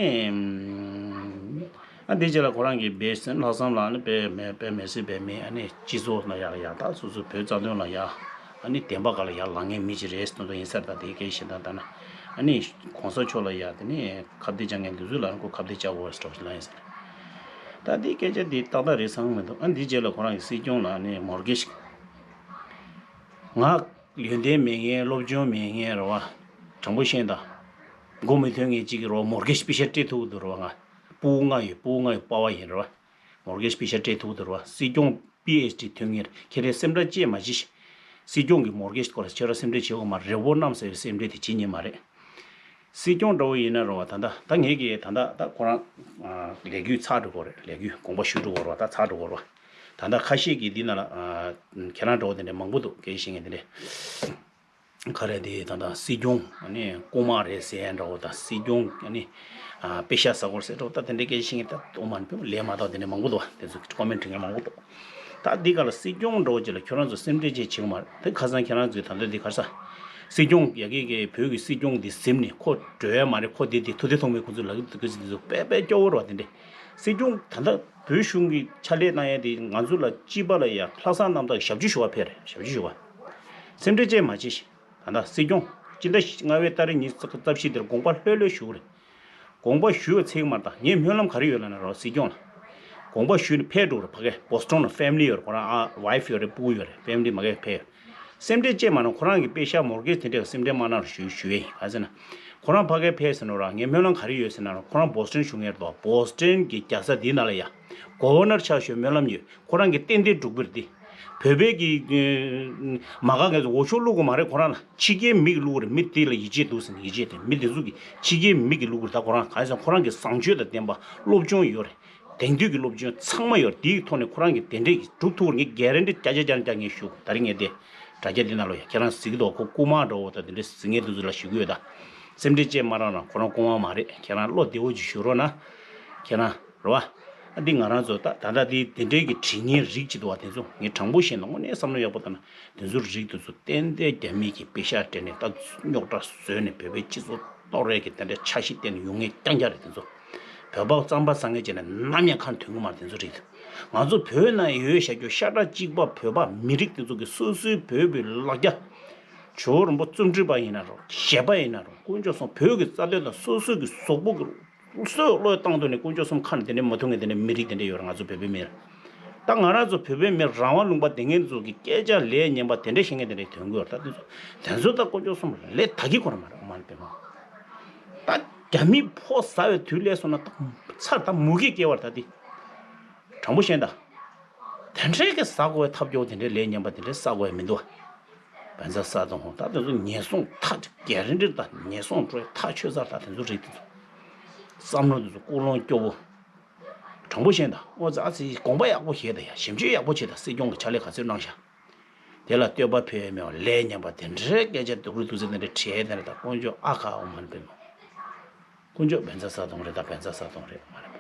ཨ་འདི་རྗེས་ལ་ཁོ་རང་གིས་བེ་སེན་ལྷག་བསམ་ལགས་ནི་དཔེ་མེད་དཔེ་མེད་སྲིད་པའི་མི། ཨ་ནི་སྤྱི་ཚོགས་ལ་ཡག་ཡག་ད་སོ་སོ་བོད་རྩ་དོན་ལ་ཡག་ཨ་ནི་བདེན་པ་ག་ལ་ཡག་ལངས་མཁན་མི་ཅིག་རེད་ཟེར་དོན་ཡིན་ས་རེད། ད་དེའི་སྐད་ཆ་བཤད་སྟངས་ལྟར་ན། ཨ་ནི་གོང་ས་མཆོག་ལ་ཡག་དེ་ནི་ཁ་གཏད་བཅག་མཁན་དེ་ཚོ་ལ་ཁོ་ཁ་གཏད་བཅག་དགོས་ཟེར་བ་ཞིག་ལ་ཡིན་ས་རེད། ད་དེའི་སྐད་ཆ་དེ་ཏག་ཏག་རེད་བསམ་གྱི་མི་འདུག་ཨ་འདི་རྗེས་ལ་ཁོ་རང་གིས་སྲིད་སྐྱོང་ལ་ནི་མོར་གེ་ཇི། ང་ཡོན་ཏན་མེད་མཁན། སློབ་སྦྱོང་མེད་མཁན་རེད་བ། དྲང་པོ་བཤད་ད། མགོ་མི་ཐོན་མཁན་གཅིག་གིས་རེད་བ། མོར་གེ་ཇི་པེ་ཤ་སྤྲད་ཐུབ་ཀྱི་འདུག་རེད་བ། ང་ཕྲུ་གུ་ལྔ་ཡོད། ཕྲུ་གུ་ལྔ་ཡོད་པ་བ་ཡིན་རེད་བ། མོར་གེ་ཇི་པེ་ཤ་སྤྲད་ཐུབ་ཀྱི་འདུག་རེད་བ། སྲིད་སྐྱོང་པི་ཨེཆ་ཌི་ཐོན་མཁན་རེད། ཁྱེད་རང་སེམས་ཁྲལ་ཅིག་མ་བྱེད། སྲིད་སྐྱོང་གི་མོར་གེ་ཇི་སྐོར་ལ་ཁྱེད་རང་སེམས་ཁྲལ་བྱེད་དགོས་མ་རེད། རི་བོ་རྣམས་ཟེར་བའི་སེམས་ཁྲལ་དེ་བྱེད་ཉན་མ་རེད། སྲིད་སྐྱོང་འདྲ་བོ་ཡིན་ན་རེད་བ། ད་ལྟ་ད་ངེད་ཀྱིས་ད་ལྟ་ད་ཁོ་རང་ལས་འགུལ་ཚར་འགྲོ་གི་རེད། ལས་འགུལ་དགོངས་པ་ཞུ་འགྲོ་གི་རེད་བ། ད་ཚར་འགྲོ་གི་རེད་བ། ད་ལྟ་ཁ་ཤས་ཀྱིས་འདི་ན་ལ་ཁྱེད་རང་འདྲ་བོ་དེ་འདྲ་མང་པོ་འདུག་སྐད་ཆ་བཤད་མཁན་དེ་འདྲ། ག་རེ་དེ་ད་ལྟ་སྲིད་སྐྱོང་ཨ་ནི་རྐུན་མ་རེད་ཟེར་ཡ་འདྲ་བོ་དང་། སྲིད་སྐྱོང་ཨ་ནི་ཨ་དཔེ་ཤ་ཟ་གོ་ཟེར་འདྲ་བོ། ད་དེ་འདྲའི་སྐད་ཆ་བཤད་མཁན་ད་ཨོ་མ་ནི་ལས་མ་དག་དེ་འདྲ་མང་པོ་འདུག་བ། དེ་ཚོ་ཀོ་མེན་ཊི་འབྲི་མཁན་མང་པོ་འདུག་ད་འདི་ག་ལ་སྲིད་སྐྱོང་འདྲ་བོ་ཅིག་ལ་ཁྱོད་རང་ཚོ་སེམས་ཁྲལ་ཅིག་བྱེད་ཀྱི་མ་རེད། དེ་ཁ་སང་ཁྱེད་རང་ཚོས་ད་ལྟ་འདི་ག་རེ་ཟ། སྲིད་སྐྱོང་ཡ་གི་གི་བོད་ཀྱི་སྲིད་སྐྱོང་འདི་ཟིན་ནས་ཁོ་འགྲོ་ཡ་མ་རེད། ཁོ་འདི་འདི་ཐུགས་བདེ་ཐོགས་མེད། ཁོ་ཚོས་ལབ་ཀྱི་འདུག་གི་འདུག་དཔེ་དཔེ་སྐྱོ་བོ་རེད་བ། དེ་འདྲ་སྲིད་སྐྱོང་ད་ལྟ་བོད་གཞུང་གི་ཕྱག་ལས་གནང་ཡ་དེ་ང་ཚོ་ལ་སྤྱི་པ་ལ་ཡ་ལྷག་བསམ་རྣམ་དག་ཞབས་ཕྱི་ཞུ་བ་ཕེབས་རེད། ཞབས་ཕྱི་ཞུ་བ། སེམས་ཁྲལ་ཅིག་མ་བྱེད་ཤིག་ད་ལྟ་སྲིད་སྐྱོང་སྤྱི་ཟླ་ལྔ་པའི་ཏ་རིག་ཉི་ཤུ་རྩ་བཞི་དེར་དགོངས་པ་ལྷོད་ལྷོད་ཞུ་གི་རེད། དགོངས་པ་ཞུ་བའི་ཚིག་མ་རེད། ད་ངས་སྨོན་ལམ་ག་རེ་ཡོད་ལབ་ན་རོ། སྲིད་སྐྱོང་ལ་དགོངས་པ་ཞུས་ནས་ཕེབས་འགྲོ་རེད། ཕ་གི་བོ་སི་ཊོན་ལ་ཕེ་མི་ལི་ཡོད་རེད། ཁོ་རང་ཨ་ཝའི་ཕི་ཡོད་རེད། ཕྲུ་གུ་ཡོད་རེད། ཕེ་མི་ལི་མ་གི་ཕེབས་ཡོད། སེམས་ཁྲལ་ཅིག་མ་གནང་། ཁོ་རང་གི་པེ་ཤ་མོར་གེ་ཇི་དེ་འདྲ་སེམས་ཁྲལ་མ་གནང་རོགས་ཞུ་ཞུ་ཡས་ཡིན། ག་ཟེར་ན། ཁོ་རང་ཕ་གི་ཕེབས་ཟེར་ན་རོ། ངས་སྨོན་ལམ་ག་རེ་ཡོད་ཟེར་ན་རོ། ཁོ་རང་བོ་སི་ཊོན་བཞུགས་མཁན་རེད་དོ། བོ་སི་ཊོན་གྱི་རྒྱལ་ས་འདི་ནང་ལ་ཡ་གོ་ཝར་ནར་ཆགས་ཞོར་སྨོན་ལམ་ཡོད། ཁོ་རང་གི་ཏན་ཏན་འགྲུབ་གི་རེད་དེ། བོད་པའི་གི་ཨ་མ་ག་གེ་ཚོ་འོ་ཤོག་བླུག་གི་མ་རེད། ཁོ་རང་ལ་ཕྱི་རྒྱལ་མི་གི་བླུག་གི་རེད། མི་དེ་ལ་ཡིད་ཆེས་འདུག་ཟེར་ནས། ཡིད་ཆེས་དེ་མི་དེ་ཚོ་གི་ཕྱི་རྒྱལ་མི་གི་བླུག་གི་རེད། ད་ཁོ་རང་ག་རེ་ཟེར་ན་ཁོ་རང་གི་བཟང་སྤྱོད་དང་ལྡན་པ། སློབ་སྦྱོང་ཡོད་རེད། དེང་དུས་ཀྱི་སློབ་སྦྱོང་ཚང་མ་ཡོད་རེད། དེའི་ཐོག་ནས་ཁོ་རང་གི་དེ་འདྲས་ཀྱི་སྒྲུབ་ཐུབ་པར་ངས་གྷེ་རན་ཊི་བརྒྱ་ཆ་བརྒྱ་ནས་བརྒྱ་ངས་ཞུ། ད་རིང་ངས་དེ་དྲ་རྒྱ་འདི་ནང་ལོ་ཡ་ཁྱེད་རང་གཟིགས་འདུག་ཁོ་རྐུན་མ་འདྲ་བོ་དང་དེ་འདྲས་གཟིགས་མཁན་དེ་ཚོ་ལ་ཞུ་གི་ཡོད། ད་སེམས་ཁྲལ་ཅིག་མ་གནང་རོགས། ཁོ་རང་རྐུན་མ་མ་རེད། ཁྱེད་རང་བློ་བདེ་བོ་ཅིག་བཞུགས་རོགས་གནང་། ཁྱེད་རང་རེད་བ། ཨ་འདི་ང་རང་ཚོ་ད་ད་ལྟ་འདི་དེ་འདྲའི་གི་དྲི་ངན་རིགས་ཅིག་འདུག་བ། དེ་ཚོ་ངས་དྲང་པོ་བཤད་ན་དངོས་གནས་བསམ་བློ་ཡག་པོ་བཏང་ན་དེ་ཚོ་རིགས་དེ་ཚོ་ཏན་ཏན་རྒྱ་མི་གི་པེ་ཤ་སྤྲད་ནས་ད་རྙོག་དྲ་བཟོས་ནས་བོད་པའི་སྤྱི་ཚོགས་གཏོར་རེས་ཀྱི་དེ་འདྲའི་འཆར་གཞི་བཏིང་ནས་ཡོང་མཁན་རྐྱང་རྐྱང་རེད། དེ་ཚོ་བོད་པ་རྩམ་པ་ཟ་མཁན་བྱས་ན་ནམ་ཡང་ཁ་ཐོན་གི་མ་རེད། དེ་ཚོ་རིགས་དེ་ང་ཚོ་བོད་ནང་ཡོད་བཞག་རྒྱུ་ཤ་ཁྲག་གཅིག་པ་བོད་པ་མི་རིགས་དེ་ཚོ་གི་སོ་སོའི་བོད་པའི་ལ་རྒྱ། ཇོ་བོ་རིན་པོ་རྩོམ་སྒྲིག་པ་ཡིན་ན་རོ། གཞས་པ་ཡིན་ན་རོ། དཀོན་མཆོག་གསུམ། བོད་ཀྱི་རྩ་དོན་དང་སོ་སོ་གི་གཟུགས་པོ་གི་སོས་བློས་བཏང་དུས་ནས་དཀོན་མཆོག་གསུམ་ཁ་ནས་དེ་འདྲ་མ་ཐུག་མཁན་དེ་འདྲ་མི་རིགས་དེ་འདྲ་ཡོད་རེད། ང་ཚོ་བོད་པའི་མི་རེད། ད་ང་རང་ཚོ་བོད་པའི་མི་རང་དབང་ལུང་པ་དེ་ངན་ཚོ་གི་སྐད་ཆ་ལས་ངན་པ་དེ་འདྲ་བཤད་མཁན་དེ་འདྲ་ཐོན་གི་ཡོད་རེད། ད་དེ་ཚོ་དེ་ཚོ་ད་དཀོན་མཆོག་གསུམ་ལས་ཐ་གི་ཁོ་རང་མ་རེད། ཨོ་མ་ལ་པེ་མ། ད་རྒྱ་མི་ཕོ་ཟ་བའི་དུས་སླེབས་སོང་ན་ད་ཚར། ད་མུ་གེ་སྐྱེ་བར་ད་དེ། དྲང་པོ་བཤད་ད། དེ་འདྲའི་གི་ཟ་དགོས་པའི་ཐབས་སྐྱོ་བོ་དེ་འདྲའི་ལས་ངན་པ་དེ་འདྲའི་ཟ་དགོས་ཡ་མི་འདུག་བ། བན་ཚ་ས་དང་ཧོ་ད་དེ་ཚོ་ཉེན་སྲུང་ཐག་གེ་རན་ཊི་དང་ཉེན་སྲུང་འགྲོ་ཡ་ཐག་ཆོད་ཚར། ད་དེ་ཚོ་རིགས་དེ་ཚོ་བསམ་བློ་དེ་ཚོ་ཀུན་སློང་སྐྱོ་བོ། དྲང་པོ་བཤད་ད། ཨོ་ཙི་ཨ་ཙི་དགོངས་པ་ཡག་པོ་བཞེས་ད་ཡ། ཞིབ་འཇུག་ཡག་པོ་བྱེད་ད། སྲིད་སྐྱོང་གི་ཕྱག་ལས་ག་ཚོད་གནང་ཤག་དེ་ལ་བསྟོད་པ་ཕུལ་ཡ་མེད་པ། ལས་ངན་པ་དེ་འདྲའི་སྐད་ཆ་སྡུག་རུས་སྡུག་ཚིག་དེ་འདྲ་བྲིས་དེ་འདྲ་ད་དཀོན་མཆོག་ཨ་ཁ་ཨོ་མ་ལ་པེ་མ། དཀོན་མཆོག་བན་ཚ་ས་དང་རེད། ད་བན་ཚ་ས་དང་རེད་མ་རེད།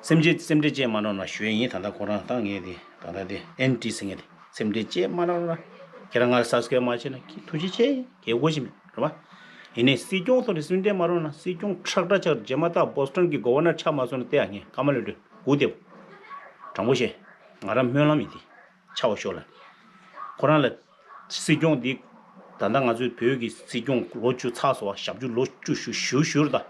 སེམས་ཅན་སེམས་ཁྲལ་ཅན་མ་གནང་ན་ཞུ་ཡ་ཡིན། ད་ལྟ་ཁོ་རང་ད་ངས་དེ་ད་ལྟ་དེ་ཨེན་ཊི་ཟེར་མཁན་དེ་སེམས་ཁྲལ་ཅན་མ་གནང་ན། ཁྱེད་རང་ང་ལ་སབ་སི་ཀ་རེབ་མ་བྱས་ན་ཁྱེད་ཐུགས་རྗེ་ཆེ་ཡིན། གལ་དགོས་ཞིག་མེད་རེད་བ། ཡིན་ནའི་སྲིད་སྐྱོང་ཐོག་ནས་སེམས་ཁྲལ་མ་གནང་ན། སྲིད་སྐྱོང་ཁྲག་ཁྲག་ཆགས། རྗེས་མ་ད་བོ་སི་ཊོན་གྱི་གོ་ཝར་ནར་ཆགས་མ་སོང་ན་བལྟས་ཡ། ངས་ཀརྨ་ལོས་སྒུག་བསྡད། དྲང་པོ་བཤད། ང་རང་སྨོན་ལམ་ཡིན་དེ། ཆགས་པ་ཤོག་ལབ། ཁོ་རང་ལ་སྲིད་སྐྱོང་འདི་ད་ལྟ་ང་ཚོའི་བོད་ཀྱི་སྲིད་སྐྱོང་ལོ་བཅུ་ཚར་སོང་བ། ཞབས་ཕྱི་ལོ་བཅུ་ཞུ་ཞུ་ཞུ་རེད་ད།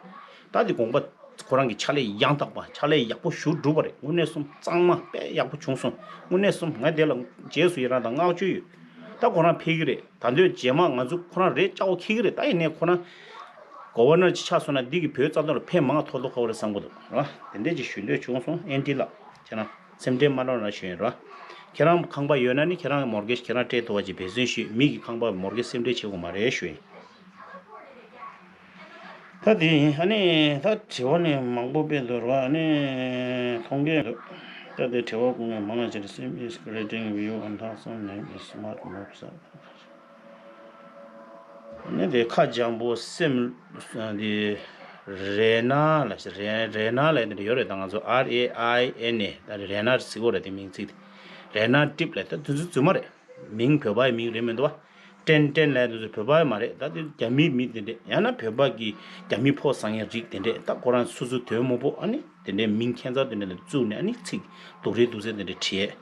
ད་འདི་དགོངས་པ་ཁོ་རང་གི་ཕྱག་ལས་ཡང་དག་པ། ཕྱག་ལས་ཡག་པོ་ཞུ་གྲུབ་པ་རེད། དངོས་གནས་གསུམ་གཙང་མ་དཔེ་ཡག་པོ་བྱུང་སོང་། དངོས་གནས་གསུམ་ང་དེ་ལ་རྗེས་སུ་ཡི་རང་དང་བསྔགས་བརྗོད་ཡོད། ད་ཁོ་རང་ཕེབས་ཀྱི་རེད། ད་དུང་རྗེས་མ་ང་ཚོ་ཁོ་རང་རེད་ཅག་པོ་འཁྱེར་གྱི་རེད། ད་ཡིན་ནའི་ཁོ་རང་གོ་ཝར་ནར་ཅིག་ཆགས་སོང་ན་འདི་གི་བོད་རྩ་དོན་ལ་ཕན་མང་ཐོགས་ཐོགས་ཁ་བོ་རེད་བསམ་གྱི་འདུག་རེད་བ། དེ་འདྲས་ཅིག་ཞུ་འདོད་བྱུང་སོང་། ཨེན་ཊི་ལགས། ཁྱེད་རང་སེམས་ཁྲལ་མ་གནང་རོགས་ཞུ་ཡིན་རོ། ཁྱེད་རང་ཁང་པ་ཡོད་ན་ནི་ཁྱེད་རང་གི་མོར་གེ་ཇི་ཁྱེད་རང་སྤྲད་ཐུབ་པ་ཅིག་འབད་བརྩོན་ཞུས། མི་གི་ཁང་པ་མོར་གེ་ཇི་སེམས་ཁྲལ་བྱེད་དགོས་མ་རེད་ཞུ་ཡིན། ད་དེ་ཡིན། ཨ་ནི་ད་དྲི་བ་ནི་མང་པོ་སྤེལ་འདུག་རོ། ཨ་ནི་མཐོང་གི་འདུག་ད་དེ་དྲི་བ་ཁོང་གི་མང་ཆེ་sim is creating view on how some name is smart moves up. ཨ་ནི་དེ་ཁ་འཇམ་པོ་སེམས་དེ། རེ་ན་ལ་ཞེས་རེ་རེ་ན་ལ་དེ་འདྲ་ཡོད་རེད། ད་ང་ཚོ་ཨར་ཨེ་ཨའི་ཨེན་ཨེ་ད་རེ་ན་ཟེར་གོ་རེད། དེ་མིང་ཚིག་དེ་རེ་ན་ཊིབ་ལ་ད་དེ་ཚོ་རྫུན་མ་རེད། མིང་བོད་པའི་མིང་རེད་མི་འདུག་བ། ཀྲེན་ཀྲེན་ལ་དེ་ཚོ་བོད་པའི་མ་རེད། ད་དེ་རྒྱ་མིའི་མི་དེ་འདྲས། ཡང་ན་བོད་པ་གི་རྒྱ་མི་ཕོ་བཟང་ཡ་རིགས་དེ་འདྲས། ད་ཁོ་རང་སོ་སོ་དོན་མོ་པོ་ཨ་ནི་དེ་འདྲས་མིང་ཁྱད་མཚར་དེ་འདྲས་ལ་བཙུགས་ནས་ཨ་ནི་ཚིག་སྡུག་རིགས་སྡུག་ཚད་དེ་འདྲས་བྲིས།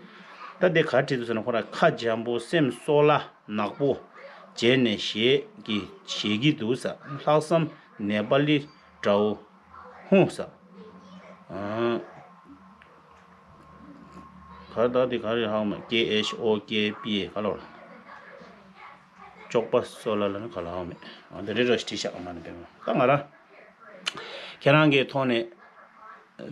ད་དེ་ག་བྲིས་འདུག་ཟེར་ན། ཁོ་རང་ཁ་འཇམ་པོ་སེམས་གསོ་སླ། ནག་པོ། བྱས་ནས་བཞད་ཀྱི་བཞད་ཀྱི་འདུག་ས། ལྷག་བསམ་ནེ་པ་ལི་འདྲ་བོ་ཧུང་ས། ཨང་། ག་རེ་ད་དེ་ག་རེ་ཧ་གོ་མ། ཀེ་ཨེཆ་ཨོ་ཀེ་པི་ཨེ་ག་ལ་བ། ཅོག་པ་སོ་ལ་ལ་ནི་ག་ལ་ཧ་གོ་མེད། ཨ་དེ་རེ་རེ་ཞིག་བྲིས་ཤག་ཨ་མ་ནི་པས་མ། ད་ང་རང་ཁྱེད་རང་གི་ཐོག་ནས།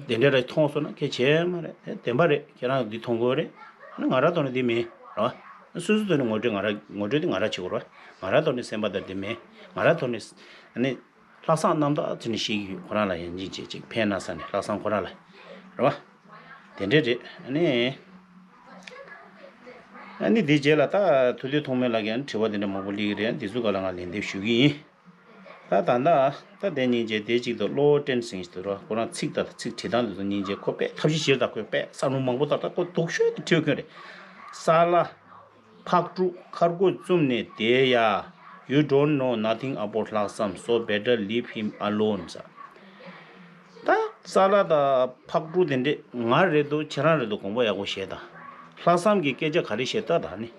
དེ་འདྲ་རེ་མཐོང་སོང་ན་གལ་ཆེ་མ་རེད། ཨེ་བདེན་པ་རེད། ཁྱེད་རང་འདི་མཐོང་དགོས་རེད། ཨ་ནི་ང་རང་ཐོག་ནས་འདི་མེད་རེད་བ། སོ་སོའི་ཐོག་ནས་ངོ་སྤྲོད་ང་རང་ངོ་སྤྲོད་འདི་ང་རང་བྱེད་དགོས་རེད་བ། ང་རང་ཐོག་ནས་སེམས་པ་དང་འདི་མེད། ང་རང་ཐོག་ནས་ཨ་ནི་ལྷག་བསམ་རྣམ་དག་ཅིག་ནས་ཤེས་ཀྱི་ཡོད། ཁོ་རང་ལ་ཡིན་གཅིག་བྱེད་ཅིག་ཕན་ན་ས་ནས་ལྷག་བསམ་ཁོ་རང་ལ་རེད་བ། དེ་འདྲ་རེད། ཨ་ནི་ཨ་ནི་འདི་རྗེས་ལ་ད་ཐུབ་བསྟན་ཐོགས་མེད་ལགས་ཀྱིས་ཨ་ནི་དྲི་བ་དེ་འདྲ་མང་པོ་སླེབས་ཀྱི་རེད། འདི་ཚོ་ག་ལ་ང་ལན་འདེབས་ཞུ་གི་ཡིན། ད་ད་ད་ད་དེ་སྙིང་རྗེ་དེ་གཅིག་ཏུ་བློ་བྲེན་ཟིན་ཞིག་ཏུ་རོ། ཁོ་རང་ཚིག་ད་ད་ཚིག་བྲིས་སྟངས་དེ་ཚོ་སྙིང་རྗེ། ཁོ་དཔེ་ཐབས་ཤེས་གཞིར་ད་ཁོས་དཔེ་བསམ་བློ་མང་པོ་བཏང་། ད་ཁོ་སྡུག་ཤོས་དེ་བྲིས་ཁོས་རེད། ས་ལ་ཕག་ཕྲུག་མཁར་སྒོ་བཙུམས་ནས་བསྡད་ཡ། You don't know nothing about ལྷག་བསམ། So better leave him alone ཟེར། ད་ས་ལ་དང་ཕག་ཕྲུག་དེ་འདྲས་ང་རེད་འདུག་ཁྱེད་རང་རེད་འདུག་དགོངས་པ་ཡག་པོ་བཞེས་དང་། ལྷག་བསམ་གྱི་སྐད་ཆ་ག་རེ་བཤད་ད་ད་ནི།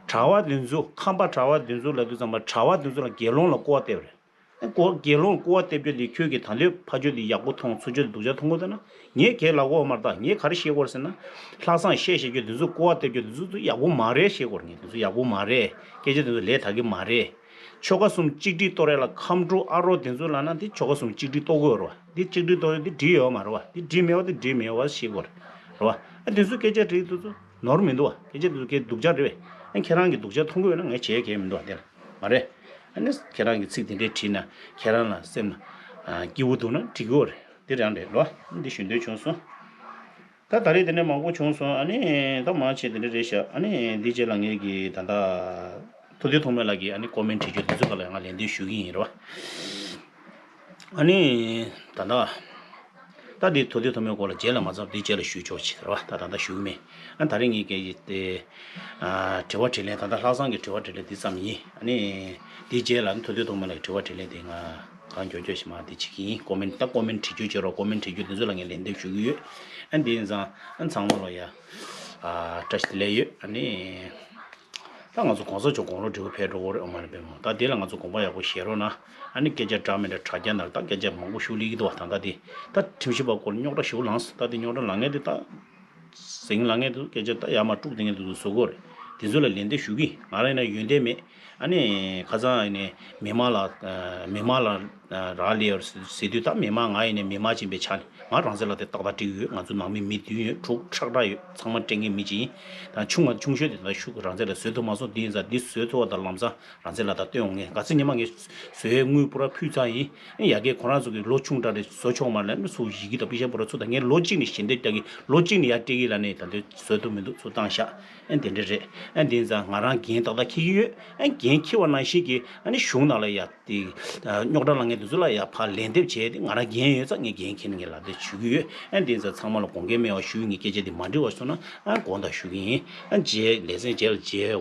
གྲྭ་བ་དེ་ཚོ་ཁམས་པ་གྲྭ་བ་དེ་ཚོ་ལབ་དུས་ཙམ་པ་གྲྭ་བ་དེ་ཚོ་ལ་དགེ་སློང་ལ་སྐུར་བ་བཏབ་རེད། ཨེ་ཀོ་དགེ་སློང་སྐུར་བ་བཏབ་རྒྱུ་དེ་ཁྱོད་ཀྱིས་ད་ལྟའི་ཕ་ཆོས་དེ་ཡག་པོ་མཐོང་ཚུལ་ཆོས་དེ་སྡུག་ཅག་མཐོང་གི་འདུག་ན། ངས་ཁས་ལབ་དགོས་མ་རེད་ད། ངས་ག་རེ་བཤད་དགོས་རེད་ཟེར་ན། ལྷག་བསམ་བཤད་བཤད་རྒྱུ་དེ་ཚོ་སྐུར་བ་བཏབ་རྒྱུ་དེ་ཚོ་ཡག་པོ་མ་རེད་བཤད་དགོས་རེད། ངས་དེ་ཚོ་ཡག་པོ་མ་རེད། སྐད་ཆ་དེ་ཚོ་ལས་ད་གི་མ་རེད། ཆོལ་ཁ་གསུམ་གཅིག་སྒྲིལ་གཏོར་ཡ་ལ་ཁམས་ཕྲུག་ཨ་རོགས་དེ་ཚོ་ལབ་ན་དེ་ཆོལ་ཁ་གསུམ་གཅིག་སྒྲིལ་གཏོར་དགོས་རེད་བ། དེ་གཅིག་སྒྲིལ་གཏོར་ཡ་དེ་འགྲིག་ཡོད་མ་རེད་བ། དེ་འགྲིག་མེད་བ་དེ་འགྲིག་མེད་བ་བཤད་དགོས་རེད་བ། ཨ་དེ་ཚོ་སྐད་ཆ་དྲིས་དེ་ཚོ་ནོར་མི་འདུག་བ། སྐད་ཆ་དེ་ཚོ་སྐད་སྡུག་ཅག་རེད་བས། ཨ་ཁྱེད་རང་གིས་སྡུག་ཅག་མཐོང་གི་ཡོད་ན་ངས་བྱེད་ཡ་གལ་མི་འདུག་བ། དེ་ལ་མ་རེད། ཨ་ནི་ཁྱེད་རང་གིས་ཚིག་དེ་འདྲས་བྲིས་ན་ཁྱེད་རང་ལ་སེམས་ལ་སྐྱིད་པོ་འདུག་ན་འགྲིག་གི་ཡོད་རེད། དེ་རང་རེད་ལོ། འདི་ཞུ་འདོད་བྱུང་སོང་། ད་ད་རེས་དེ་འདྲས་མང་པོ་བྱུང་སོང་། ཨ་ནི་ད་མང་ཆེ་དེ་འདྲས་རེད་ཤག་ཨ་ནི་འདི་རྗེས་ལ་ངས་ཀྱི་ད་ལྟ་ཐུབ་བསྟན་ཐོགས་མེད་ལགས་ཀྱིས་ཨ་ནི་ཀོ་མེན་བྲིས་རྒྱུ་དེ་ཚོ་ག་ལ་ང་ལན་འདེབས་ཞུ་གི་ཡིན་རེད་བ། ཨ་ནི་ད་ལྟ་ད་འདི་ཐུབ་བསྟན་ཐོགས་མེད་སྐོར་ལ་རྗེས་ལ་མ་ཚར་འདི་རྗེས་ལ་ཞུ་ཆོག་ཆེ་རེད་བ། ད་ད་ལྟ་ཞུ་གི་མེད། ཨ་ད་རེས་ངས་ཀྱི་དེ་དྲི་བ་དྲིས་ལན་ད་ལྟ་ལྷག་བསམ་གྱི་དྲི་བ་དྲིས་ལན་འདི་ཙམ་ཡིན། ཨ་ནི་འདི་རྗེས་ལ་ཐུབ་བསྟན་ཐོགས་མེད་ལགས་ཀྱི་དྲི་བ་དྲིས་ལན་དེ་ང་གང་མགྱོགས་མགྱོགས་ཤིག་མ་དེ་བྱེད་ཀྱི་ཡིན། ཀོ་མེན་ད་ཀོ་མེན་བྲིས་རྒྱུ་བྱེད་རོགས། ཀོ་མེན་བྲིས་རྒྱུ་དེ་ཚོ་ལ་ངས་ལན་འདེབས་ཞུ་གི་ཡོད། ཨ་འདི་ཡིན་ཙང་ཨ་ཚང་མ་ལ་ཡ་ཨ་བཀྲ་ཤིས་བདེ་ལེགས་ཡོད། ཨ་ནི་ད་ང་ཚོ་གོང་ས་མཆོག་དགུང་ལོ་བགྲེས་པོ་ཕེབས་འགྲོ་གི་རེད། ཨོ་མ་ལ་པད་མ། ད་འདི་ལ་ང་ཚོ་དགོངས་པ་ཡག་པོ་བཞེས་རོགས་གནང་། ཨ་ནི་སྐད་ཆ་འདྲ་མི་འདྲ་དྲ་རྒྱ་ནང་ལ་ད་སྐད་ཆ་མང་པོ་ཞིག་སླེབས་ཀྱི་འདུག་བ། ད་ད་འདི་ད་ཁྲིམས་ཞིབ་པ་སྐོར་རྙོག་དྲ་ཞིག་ལངས་སོང་། ད་འདི་རྙོག་དྲ་ལངས་མཁན་དེ་ད། ཟིང་ལ་ངས་དུ་སྐད་ཆ་ད་ཡར་མར་དཀྲུག་དེ་ངས་དུ་བཟོ་དགོས་རེད། དེ་ཚོ་ལ་ལན་འདེབས་ཞུ་གི། ང་རང་ཡིན་ན་ཡོན་ཏན་མེད། ཨ་ནི་ཁ་སང་ཡིན་ནས་མི་མང་ལ་མི་མང་ལ་རག་ལས་ཡོད་ཟེར་དུས། ད་མི་མང་ང་ཡིན་ནས་མི་མང་ཅན་པའི་ཆ་ནས་ང་རང་བཙན་ལ་དེ་ཏག་ཏག་འགྲིག་ཡོད། ང་ཚོ་ནང་མི་མི་བདུན་ཡོད། དྲུག་ཁྲག་ཁྲག་ཡོད། ཚང་མ་སྤྲད་མཁན་མི་གཅིག་ཡིན། ད་ཆུང་བ་ཆུང་ཤོས་དེ་ད་ཤུགས་རང་བཙན་ལ་བཟོད་ཐུབ་མ་སོང་། དེ་ཡིན་ཙང་འདི་བཟོད་ཐུབ་པ་དང་ལམ་སང་རང་བཙན་ལ་ད་བཏོན་འོང་ངས། ག་ཚོད་ཉི་མ་ངས་བཟོ་ཡའི་དངུལ་པུ་ར་ཕུལ་ཚར་ཡིན། ཡ་གི་ཁོ་རང་ཚོ་གི་ལོ་ཆུང་དྲགས་རེད། བཟོ་ཆོག་མ་རེད་ལབ་ནས་ཚུར་ཡི་གེ་དང་པི་ཤ་པུ་ར་ཚུར་ད། ངས་ལོ་གཅིག་ནས་ཞལ་འདེབས་རྒྱག་གི། ལོ་གཅིག་ནས་ཡར་སྤྲད་གི་ལབ་ནས་ད་འདོད་བཟོ་ཐུབ་མི་འདུག་ཚུར་བཏང་ཤག་ཨ་འདི་འདྲ་རེད། ཨ་འདི་ཡིན་ཙང་ང་རང་འགན་ཏག་ཏག་འཁྱེར་གི་ཡོད། ཨ་འགན་འཁྱེར་བ་ནང་བཞིན་གྱི་ཨ་ནི་གཞུང་ནང་ལ་ཡ་དེ་རྙོག་དྲ་ལངས་མཁན་དེ་ཚོ་ལ་ཡ་ཕར་ལན་འདེབས་བྱས་ཏེ། ང་རང་འགན་ཡོད་ཙང་ངས་འགན་འཁྱེར་ནས་ངས་ལབ་དེབ་ཞུ་གི་ཡོད། ཨ་འདི་ཡིན་ཙང་ཚང་མ་ལ་དགོངས་འགལ་མེད་པ་ཞུ། ངས་སྐད་ཆ་འདི་མ་འགྲིག་པ་སོང་ན་ཨ་དགོངས་དག་ཞུ་གི་ཡིན། ཨ་རྗེས་ལེ་ཚན་རྗེས་ལ་མཇལ།